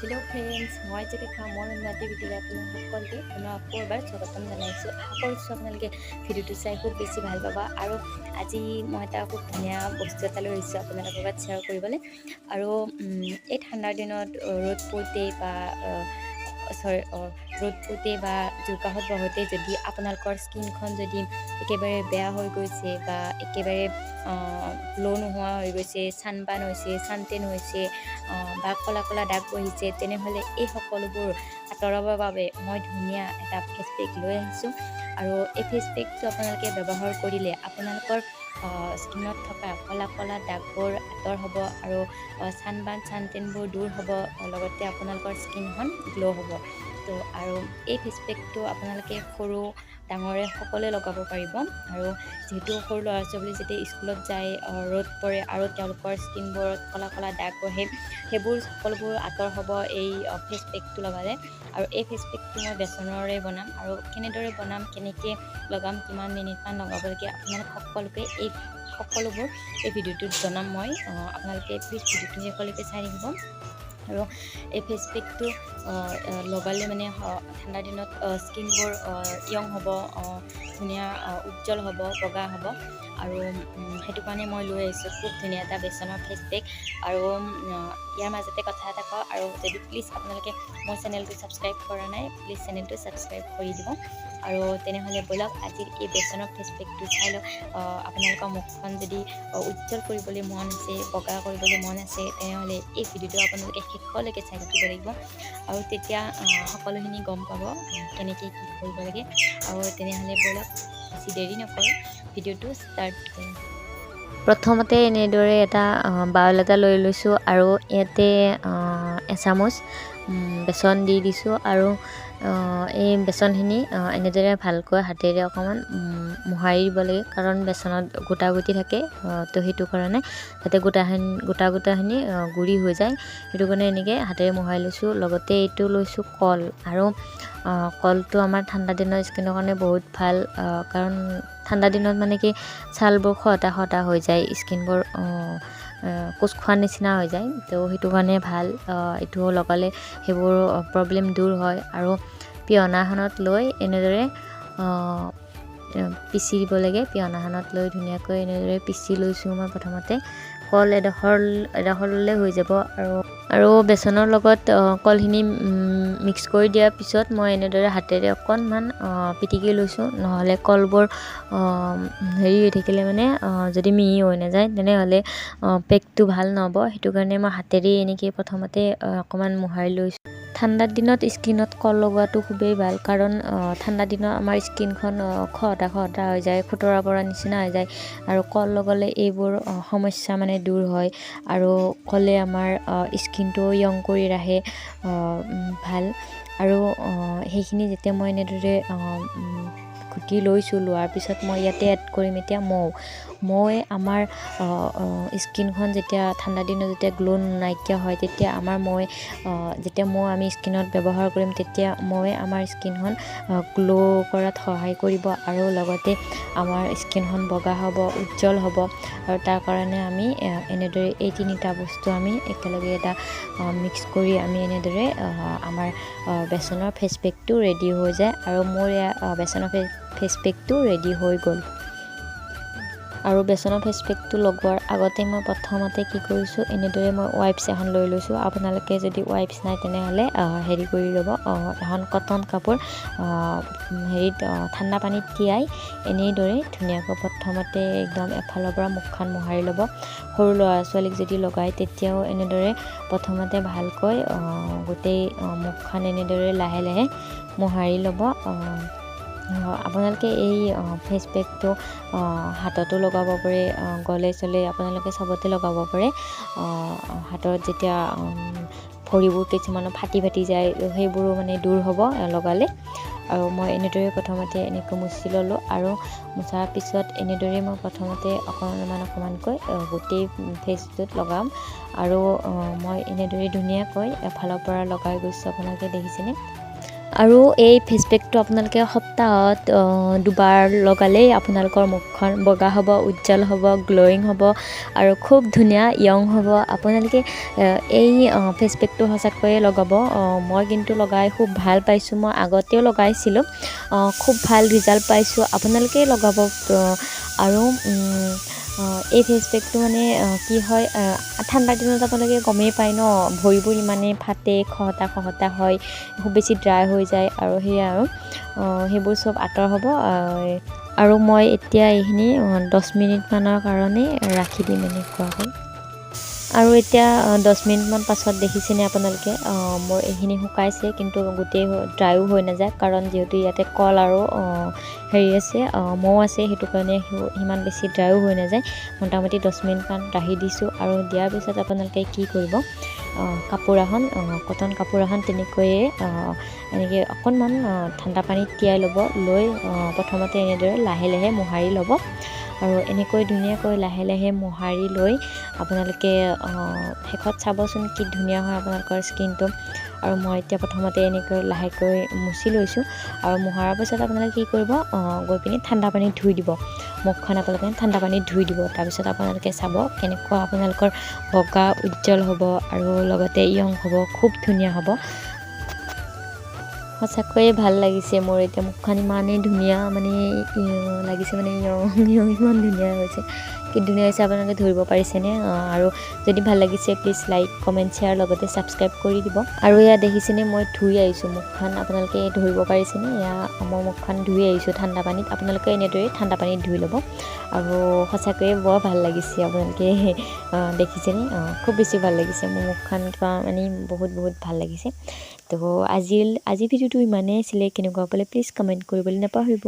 Hello' friends, মই জুলেখা। মোৰ উন্নতি ভিডিঅ'লৈ আপোনালোক সকলোকে পুনৰ আকৌ এবাৰ স্বাগতম জনাইছোঁ। আশা কৰিছোঁ আপোনালোকে ভিডিঅ'টো চাই খুব বেছি ভাল পাব। আৰু আজি মই এটা খুব ধুনীয়া বস্তু এটা লৈ আহিছোঁ আপোনালোকৰ লগত শ্বেয়াৰ কৰিবলৈ। আৰু এই ঠাণ্ডাৰ দিনত ৰ'দ পুৰোঁতেই বা চৰি, ৰ'দ পুৰোঁতে বা জোৰকাষত বহোঁতে যদি আপোনালোকৰ স্কিনখন যদি একেবাৰে বেয়া হৈ গৈছে বা একেবাৰে গ্ল' নোহোৱা হৈ গৈছে, চানবাৰ্ণ হৈছে, চানটেন হৈছে বা ক'লা ক'লা দাগ বহিছে, তেনেহ'লে এই সকলোবোৰ আঁতৰাবৰ বাবে মই ধুনীয়া এটা ফেচ পেক লৈ আহিছোঁ। আৰু এই ফেচ পেকটো আপোনালোকে ব্যৱহাৰ কৰিলে আপোনালোকৰ স্কিনত থকা ক'লা ক'লা দাগবোৰ আঁতৰ হ'ব আৰু চানবাৰ্ণ, চানটেনবোৰ দূৰ হ'ব, লগতে আপোনালোকৰ স্কিনখন গ্ল' হ'ব। তো আৰু এই ফেচ পেকটো আপোনালোকে সৰু ডাঙৰে সকলোৱে লগাব পাৰিব। আৰু যিহেতু সৰু ল'ৰা ছোৱালী যেতিয়া স্কুলত যায়, ৰ'দ পৰে আৰু তেওঁলোকৰ স্কিনবোৰত ক'লা ক'লা দাগ বহে, সেইবোৰ সকলোবোৰ আঁতৰ হ'ব এই ফেচ পেকটো লগালে। আৰু এই ফেচ পেকটো মই বেচনৰে বনাম। আৰু কেনেদৰে বনাম, কেনেকৈ লগাম, কিমান মিনিটমান লগাব লাগে, আপোনালোক সকলোকে এই সকলোবোৰ এই ভিডিঅ'টোত জনাম মই। আপোনালোকে প্লিজ ভিডিঅ'টো শেষলৈকে চাই থাকিব। আৰু এই ফেচ পেকটো লগালে মানে ঠাণ্ডা দিনত স্কিনবোৰ য়ং হ'ব, ধুনীয়া উজ্জ্বল হ'ব, বগা হ'ব। আৰু সেইটো কাৰণে মই লৈ আহিছোঁ খুব ধুনীয়া এটা বেচনৰ ফেচ পেক। আৰু ইয়াৰ মাজতে কথা এটা কওঁ, আৰু যদি প্লিজ আপোনালোকে মোৰ চেনেলটো ছাবস্ক্ৰাইব কৰা নাই, প্লিজ চেনেলটো ছাবস্ক্ৰাইব কৰি দিব। আৰু তেনেহ'লে ব'লক, আজিৰ এই বেচনৰ ফেচ পেকটো চাই লওক। আপোনালোকৰ মুখখন যদি উজ্জ্বল কৰিবলৈ মন আছে, বগা কৰিবলৈ মন আছে, তেনেহ'লে এই ভিডিঅ'টো আপোনালোকে শেষলৈকে চাই থাকিব লাগিব আৰু তেতিয়া সকলোখিনি গম পাব কেনেকৈ কি কৰিব লাগে। আৰু তেনেহ'লে ব'লক, বেছি দেৰি নকৰোঁ, ভিডিঅ'টো ষ্টাৰ্ট কৰোঁ। প্ৰথমতে এনেদৰে এটা বাউল এটা লৈ লৈছোঁ আৰু ইয়াতে এচামুচ বেচন দি দিছোঁ। আৰু এই বেচনখিনি এনেদৰে ভালকৈ হাতেৰে অকণমান মোহাৰি দিব লাগে, কাৰণ বেচনত গোটা গুটি থাকে। তো সেইটো কাৰণে যাতে গোটাখিনি গোটা গোটাখিনি গুড়ি হৈ যায়, সেইটো কাৰণে এনেকৈ হাতেৰে মোহাৰি লৈছোঁ। লগতে এইটো লৈছোঁ কল। আৰু কলটো আমাৰ ঠাণ্ডা দিনৰ স্কিনৰ কাৰণে বহুত ভাল, কাৰণ ঠাণ্ডা দিনত মানে কি ছালবোৰ খহটা খহটা হৈ যায়, স্কিনবোৰ কোচ খোৱাৰ নিচিনা হৈ যায়। তো সেইটো কাৰণে ভাল, এইটো লগালে সেইবোৰ প্ৰব্লেম দূৰ হয়। আৰু পিহনাখনত লৈ এনেদৰে পিচি দিব লাগে। পিহনাখনত লৈ ধুনীয়াকৈ এনেদৰে পিচি লৈছোঁ মই। প্ৰথমতে কল এডোখৰ এডোখৰ ল'লে হৈ যাব। আৰু বেচনৰ লগত কলখিনি মিক্স কৰি দিয়াৰ পিছত মই এনেদৰে হাতেৰে অকণমান পিটিকি লৈছোঁ। নহ'লে কলবোৰ হেৰি হৈ থাকিলে মানে যদি মিহি হৈ নাযায়, তেনেহ'লে পেকটো ভাল নহ'ব। সেইটো কাৰণে মই হাতেৰেই এনেকৈ প্ৰথমতে অকণমান মোহাৰি লৈছোঁ। ঠাণ্ডাৰ দিনত স্কিনত কল লগোৱাটো খুবেই ভাল, কাৰণ ঠাণ্ডা দিনত আমাৰ স্কিনখন খহটা খহটা হৈ যায়, খুতৰা পৰা নিচিনা হৈ যায়। আৰু কল লগালে এইবোৰ সমস্যা মানে দূৰ হয়। আৰু কলে আমাৰ স্কিনটো য়ং কৰি ৰাখে, ভাল। আৰু সেইখিনি যেতিয়া মই এনেদৰে ঘুটি লৈছোঁ, লোৱাৰ পিছত মই ইয়াতে এড কৰিম এতিয়া মৌ। মৌৱে আমাৰ স্কিনখন যেতিয়া ঠাণ্ডা দিনত যেতিয়া গ্ল' নাইকিয়া হয়, তেতিয়া আমাৰ মৌৱে, যেতিয়া মৌ আমি স্কিনত ব্যৱহাৰ কৰিম, তেতিয়া মৌৱে আমাৰ স্কিনখন গ্ল' কৰাত সহায় কৰিব আৰু লগতে আমাৰ স্কিনখন বগা হ'ব, উজ্জ্বল হ'ব। আৰু তাৰ কাৰণে আমি এনেদৰে এই তিনিটা বস্তু আমি একেলগে এটা মিক্স কৰি আমি এনেদৰে আমাৰ বেচনৰ ফেচ পেকটো ৰেডি হৈ যায়। আৰু মোৰ এয়া বেচনৰ ফেচ পেকটো ৰেডি হৈ গ'ল। আৰু বেচনৰ ফেচ পেকটো লগোৱাৰ আগতে মই প্ৰথমতে কি কৰিছোঁ, এনেদৰে মই ৱাইপছ এখন লৈ লৈছোঁ। আপোনালোকে যদি ৱাইপছ নাই, তেনেহ'লে হেৰি কৰি ল'ব, এখন কটন কাপোৰ হেৰিত ঠাণ্ডা পানীত তিয়াই এনেদৰে ধুনীয়াকৈ প্ৰথমতে একদম এফালৰ পৰা মুখখন মোহাৰি ল'ব। সৰু ল'ৰা ছোৱালীক যদি লগায়, তেতিয়াও এনেদৰে প্ৰথমতে ভালকৈ গোটেই মুখখন এনেদৰে লাহে লাহে মোহাৰি ল'ব। আপোনালোকে এই ফেচ পেকটো হাততো লগাব পাৰে, গলে চলে আপোনালোকে চবতে লগাব পাৰে। হাতত যেতিয়া ভৰিবোৰ কিছুমানৰ ফাটি ফাটি যায়, সেইবোৰো মানে দূৰ হ'ব লগালে। আৰু মই এনেদৰে প্ৰথমতে এনেকৈ মুচি ল'লোঁ। আৰু মোচাৰ পিছত এনেদৰে মই প্ৰথমতে অকণমান অকণমানকৈ গোটেই ফেচটোত লগাম। আৰু মই এনেদৰে ধুনীয়াকৈ এফালৰ পৰা লগাই গৈছোঁ, আপোনালোকে দেখিছেনে? আৰু এই ফেচ পেকটো আপোনালোকে সপ্তাহত দুবাৰ লগালেই আপোনালোকৰ মুখখন বগা হ'ব, উজ্জ্বল হ'ব, গ্ল'য়িং হ'ব আৰু খুব ধুনীয়া য়ং হ'ব। আপোনালোকে এই ফেচ পেকটো সঁচাকৈয়ে লগাব। মই কিন্তু লগাই খুব ভাল পাইছোঁ। মই আগতেও লগাইছিলোঁ, খুব ভাল ৰিজাল্ট পাইছোঁ। আপোনালোকে লগাব। আৰু এই ফেচ পেকটো মানে কি হয়, ঠাণ্ডা দিনত আপোনালোকে গমেই পায় ন, ভৰিবোৰ ইমানেই ফাটে, খহটা খহটা হয়, খুব বেছি ড্ৰাই হৈ যায় আৰু সেয়া আৰু সেইবোৰ চব আঁতৰ হ'ব। আৰু মই এতিয়া এইখিনি 10 মিনিটমানৰ কাৰণে ৰাখি দিম এনেকুৱাকৈ। আৰু এতিয়া 10 মিনিটমান পাছত দেখিছেনে আপোনালোকে, মোৰ এইখিনি শুকাইছে, কিন্তু গোটেই ড্ৰাইও হৈ নাযায়, কাৰণ যিহেতু ইয়াতে কল আৰু হেৰি আছে, মৌ আছে, সেইটো কাৰণে সিমান বেছি ড্ৰাইও হৈ নাযায়। মোটামুটি 10 মিনিটমান ৰাখি দিছোঁ। আৰু দিয়াৰ পিছত আপোনালোকে কি কৰিব, কাপোৰ এখন, কটন কাপোৰ এখন তেনেকৈয়ে এনেকৈ অকণমান ঠাণ্ডা পানীত তিয়াই ল'ব। লৈ প্ৰথমতে এনেদৰে লাহে লাহে মোহাৰি ল'ব আৰু এনেকৈ ধুনীয়াকৈ লাহে লাহে মোহাৰি লৈ আপোনালোকে শেষত চাবচোন কি ধুনীয়া হয় আপোনালোকৰ স্কিনটো। আৰু মই এতিয়া প্ৰথমতে এনেকৈ লাহেকৈ মুচি লৈছোঁ। আৰু মোহাৰাৰ পিছত আপোনালোকে কি কৰিব, গৈ পিনি ঠাণ্ডা পানীত ধুই দিব মুখখন। আপোনালোকে ঠাণ্ডা পানীত ধুই দিব। তাৰপিছত আপোনালোকে চাব কেনেকুৱা আপোনালোকৰ বগা উজ্জ্বল হ'ব আৰু লগতে য়ং হ'ব, খুব ধুনীয়া হ'ব। সঁচাকৈয়ে ভাল লাগিছে মোৰ। এতিয়া মুখখন ইমানেই ধুনীয়া মানে লাগিছে, মানে য়ং য়ং, ইমান ধুনীয়া হৈছে। কি ধুনীয়া হৈছে আপোনালোকে ধৰিব পাৰিছেনে? আৰু যদি ভাল লাগিছে, প্লিজ লাইক, কমেণ্ট, শ্বেয়াৰ, লগতে ছাবস্ক্ৰাইব কৰি দিব। আৰু এয়া দেখিছেনে, মই ধুই আহিছোঁ মুখখন। আপোনালোকে ধৰিব পাৰিছেনে? এয়া মই মুখখন ধুই আহিছোঁ ঠাণ্ডা পানীত। আপোনালোকে এনেদৰেই ঠাণ্ডা পানীত ধুই ল'ব। আৰু সঁচাকৈয়ে বৰ ভাল লাগিছে। আপোনালোকে দেখিছেনে? খুব বেছি ভাল লাগিছে মোৰ মুখখন, কিবা মানে বহুত বহুত ভাল লাগিছে। তো আজিৰ ভিডিঅ'টো ইমানেই আছিলে। কেনেকুৱা পালে প্লিজ কমেণ্ট কৰিবলৈ নাপাহৰিব।